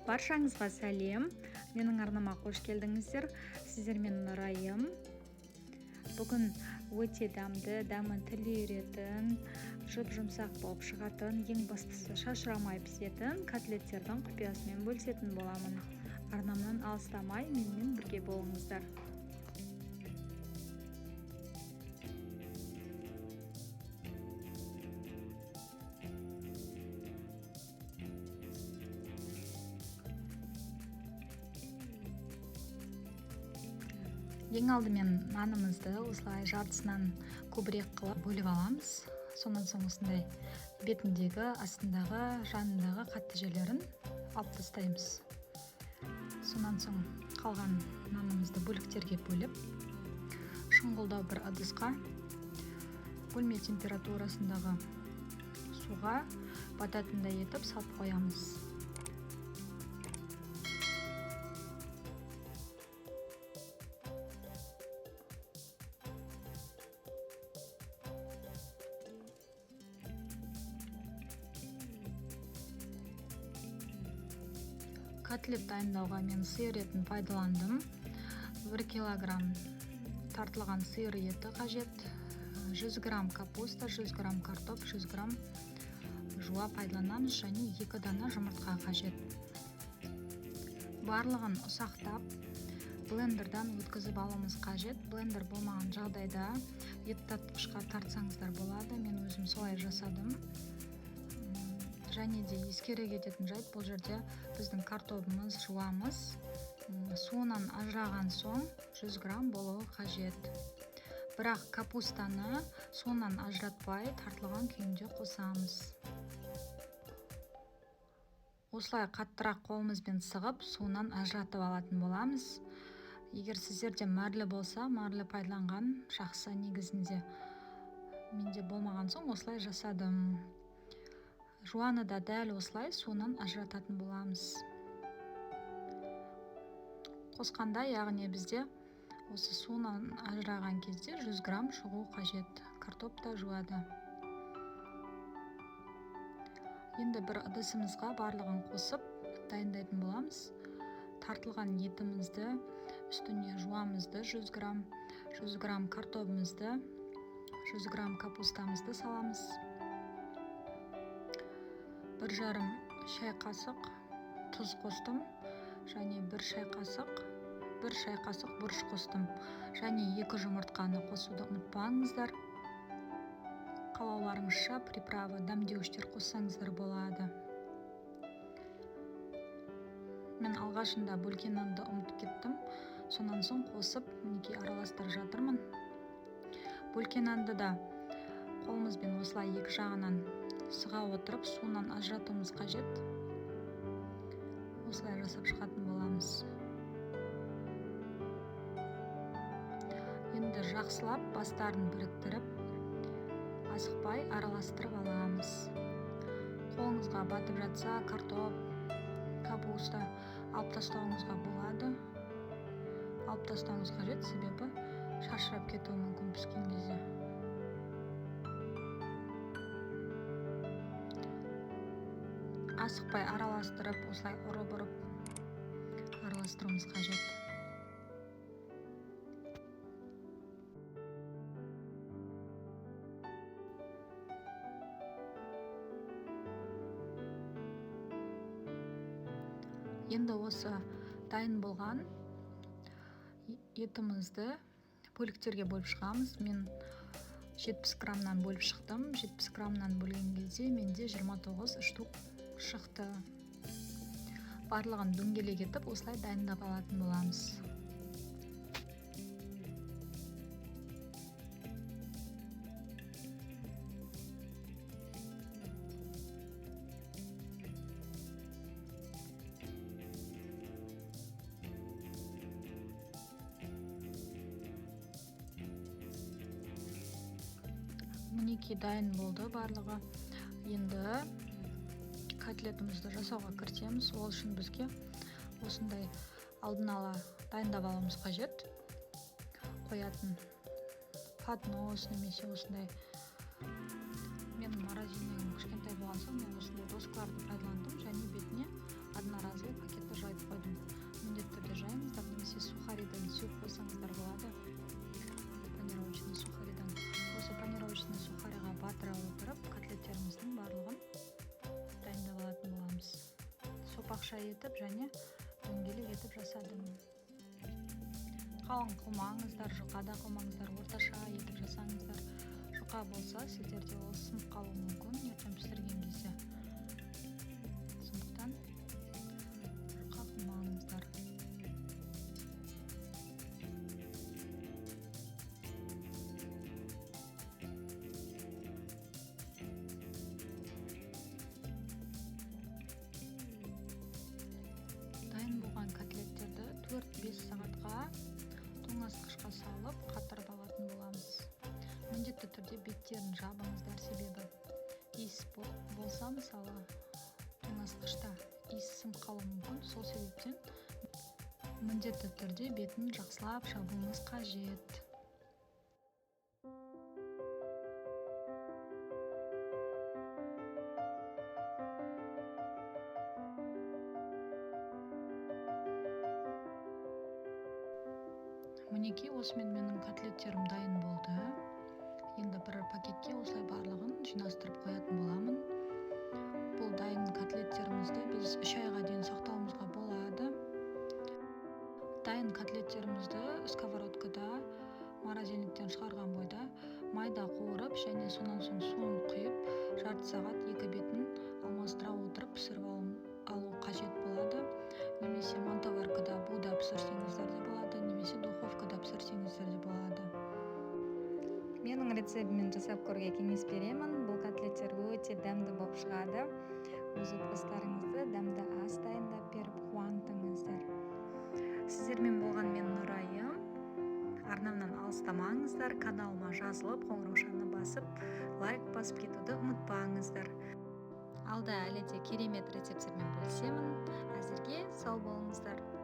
Баршаңызға сәлем. Менің арнама қош келдіңіздер. Сіздермен Нұрайым. Бүгін өте дәмді, дәмі тіл үйіретін, жұп-жұмсақ болып шығатын, ең бастысы шашырамай пісетін котлеттердің құпиясымен бөлісетін боламын. Арнамнан алыстамай, менімен бірге болыңыздар. Ең алдымен нанымызды осылай жартысынан көбірек қылып бөліп аламыз. Сонан соң осындай бетіндегі, астындағы, жанындағы қатты жерлерін алып тастаймыз. Сонан соң қалған нанымызды бөліктерге бөліп, шұңғылдау бір ыдысқа бөлме температурасындағы суға бататындай етіп салып қоямыз. Котлет дайындауға мен сиыр етін пайдаландым. 1 килограмм тартылған сиыр еті қажет. 100 грамм капуста, 100 грамм картоп, 100 грамм жуа пайдаланамыз және 2 дана жұмыртқа қажет. Барлығын ұсақтап блендердан өткізіп алуымыз қажет. Блендер болмаған жағдайда ет тартқышқа тартсаңыздар болады. Мен өзім солай жасадым. Және де ескере кететін жайт, бұл жерде біздің картобымыз, жуамыз суынан ажыраған соң 100 грамм болуы қажет. Бірақ капустаны суынан ажыратпай тартылған күйінде қосамыз. Осылай қаттырақ қолымызбен сығып, суынан ажыратып алатын боламыз. Егер сіздерде марлі болса, марлі пайдаланған жақсы негізінде. Менде болмаған соң осылай жасадым. Жуаны да дәл осылай суынан ажырататын боламыз. Қосқанда, яғни бізде осы суынан ажыраған кезде 100 грамм шығу қажет. Картоп та жуады. Енді бір ыдысымызға барлығын қосып дайындайтын боламыз. Тартылған етімізді, үстіне жуамызды 100 грамм, 100 грамм картобымызды, 100 грамм капустамызды саламыз. 1,5 шай қасық тұз қостым және 1 шай қасық бұрыш қостым. Және 2 жұмыртқаны қосуды ұмытпаңыздар. Қалауларыңызша приправа, дәмдеуіштер қоссаңыздар болады. Мен алғашында бөлген нанды ұмытып кеттім. Сонан соң қосып, мінекей араластырып жатырмын. Бөлкен нанды да қолымызбен осылай екі жағынан сыға отырып, суынан ажыратуымыз қажет. Осылай жасап шығатын боламыз. Енді жақсылап бастарын біріктіріп, асықпай араластырып аламыз. Қолыңызға батып жатса, картоп, капуста алып тастауыңызға болады. Алып тастауыңыз қажет, себебі шашырап кетуі мүмкін піскен кезде. Асықпай араластырып, осылай ұрып-ұрып араластыруымыз қажет. Енді осы дайын болған етімізді бөліктерге бөліп шығамыз. Мен 70 граммнан бөліп шықтым. 70 граммнан бөлген кезде менде 29 штук шықты. Барлығын дөңгелек етіп осылай дайындап алатын боламыз. Мінекей дайын болды барлығы. Енді котлетімізді жасауға кірісеміз. Ол үшін бізге осындай алдын ала дайындап алуымыз қажет. Қоятын поднос немесе осындай. Менің морозильнигім кішкентай болған соң мен осындай доскаларды пайдаландым және бетіне одноразовый пакет сухаридан сүйіп қойсаңыздар болады. Панировочный сухаридан. Осы панировочный сухариға батыра отырып, котлеттеріміздің барлығын дайындап алатын боламыз. Сопақша етіп және дөңгелек етіп жасадым. Қалың қылмаңыздар, жұқа да қылмаңыздар, орташа етіп жасаңыздар. Жұқа болса, сіздерде ол сынып қалуы мүмкін ертең пісірген кезде. Сондықтан жұқа қылмаңыздар. Дайын болған котлеттерді 4-5 сағатқа тоңазытқышқа салып қатырып алатын боламыз. Міндетті түрде беттерін жабыңыздар, себебі иіс болса, мысалы, тоңазытқышта иіс сіңіп қалуы мүмкін. Сол себептен міндетті түрде бетін жақсылап жабуыңыз қажет. Мінекей, осымен менің котлеттерім дайын болды. Енді бір пакетке осылай барлығын жинастырып қоятын боламын. Бұл дайын котлеттерімізді біз 3 айға дейін сақтауымызға болады. Дайын котлеттерімізді сковородкада морозильниктен шығарған бойда майда қуырып және сонан соң суын құйып, жарты сағат екі бетін алмастыра отырып пісіріп алу қажет болады. Немесе мантоваркада буда пісірсеңіздер де болады, немесе духовкада пісірсеңіздер де болады. Менің рецептіммен жасап көруге кеңес беремін. Бұл котлеттер өте дәмді болып шығады. Өз отбасыларыңызды дәмді ас дайындап беріп қуантыңыздар. Сіздермен болған мен Нұрайым. Арнамнан алыстамаңыздар, каналыма жазылып, қоңыраушаны басып, лайк басып кетуді ұмытпаңыздар. Алда әлі де керемет рецепттермен бөлісемін. Әзірге сау болыңыздар.